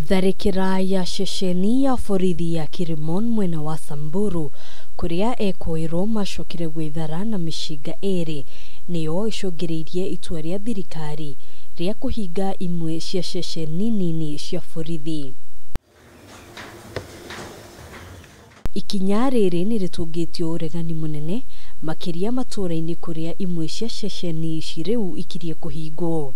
Tharĩkĩra ya ceceni ya borithi ya Kirimon mwena wa Samburu kũrĩa ekũĩrwo macokire gwĩthara na mĩcinga ĩrĩ nĩyo ĩcũngĩrĩirie itua rĩa thirikari rĩa kũhinga imwe cia ceceni nini cia borithi. Ikinya rĩrĩ nĩ rĩtũngĩtio ũregani mũnene makĩria matũũra-inĩ kũrĩa imwe cia ceceni ici rĩu ikirie kũhingwo.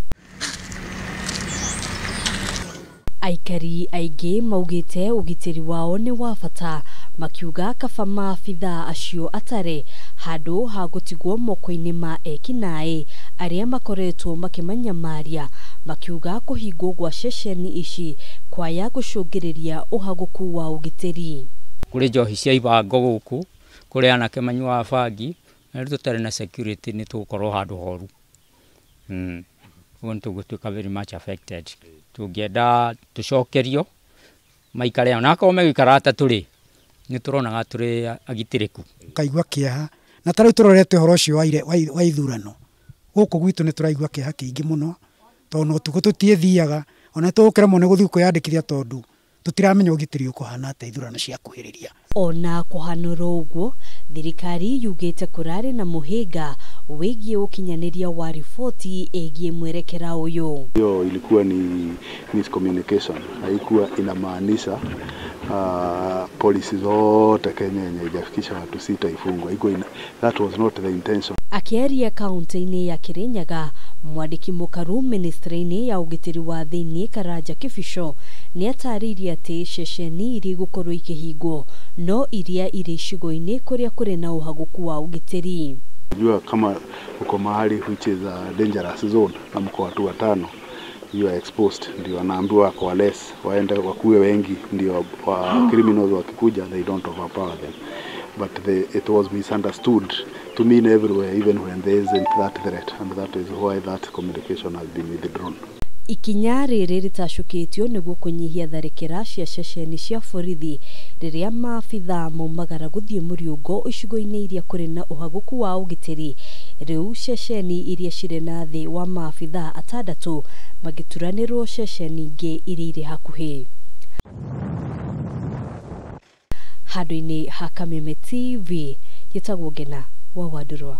Aikari aingĩ maugĩte ũgitĩri wao nĩ wa bata, makiuga kaba maabithaa acio atare handũ ha gũtigwo moko-inĩ ma ekinaĩ arĩa makoretwo makĩmanyamaria, makiuga kũhingwo gwa ceceni ici kwaya gũcũngĩrĩria ũhagũku wa ũgitĩri. Kũrĩ njohi cia ibango gũkũ, kũrĩ anake manyuaga bangi, na rĩu tũtarĩ na security nĩ tũgũkorwo handũ horu. Ũguo nĩ tũgũtuĩka very much affected. Tũngĩenda tũcokerio maikare ona akorwo megũikara atatũ rĩ, nĩ tũronaga tũrĩ agitĩrĩku. Kaigua kĩeha na ta rĩu tũrorete ũhoro ũcio wa ithurano gũkũ gwitũ nĩ tũraigua kĩeha kĩingĩ mũno, tondũ no ũtukũ tũtiĩthiaga, ona tũgũkĩremwo nĩ gũthiĩ kwĩyandĩkithia tondũ tũtiramenya ũgitĩri ũkũhana atĩa ithurano ciakuhĩrĩria. Ona kũhanũrwo ũguo, thirikari yugĩte kũrarĩ na mũhĩnga wĩgiĩ ũkinyanĩria wa riboti ĩgiĩ mwerekera ũyũ. Hiyo ilikuwa ni miscommunication, haikuwa inamaanisha polisi zote Kenya yenye haijafikisha watu 6 ifungwe. That was not the intention. Akĩaria kaunti-inĩ ya Kirinyaga, mwandĩki mũkaru ministry-inĩ ya ũgitĩri wa thĩinĩ Karanja Kĩbico nĩatarĩirie atĩ ceceni iria igũkorwo ikĩhingwo no iria irĩ icigo-inĩ kũrĩa kũrĩ na ũhagũku wa ũgitĩri. Unajua kama uko mahali which is a dangerous zone na mko watu watano, you are exposed, ndio wanaambiwa kwa less waende wakuwe wengi, ndio wa criminals wakikuja they don't overpower them. But it was misunderstood to mean everywhere even when there isn't that threat, and that is why that communication has been withdrawn. Ikinya rĩrĩ rĩtacũkĩtio nĩguo kũnyihia tharĩkĩra cia ceceni cia borithi rĩrĩa maabithaa maumagara gũthiĩ mũriũngo icigo-inĩ iria kũrĩ na ũhagũku wa ũgitĩri. Rĩu ceceni iria cirĩ na thĩ wa maabithaa atandatũ magĩturanĩrwo ceceni ingĩ iria irĩ hakuhĩ. Handũ-inĩ ha Kameme TV, njĩtagwo Ngena wa Wandũrwa.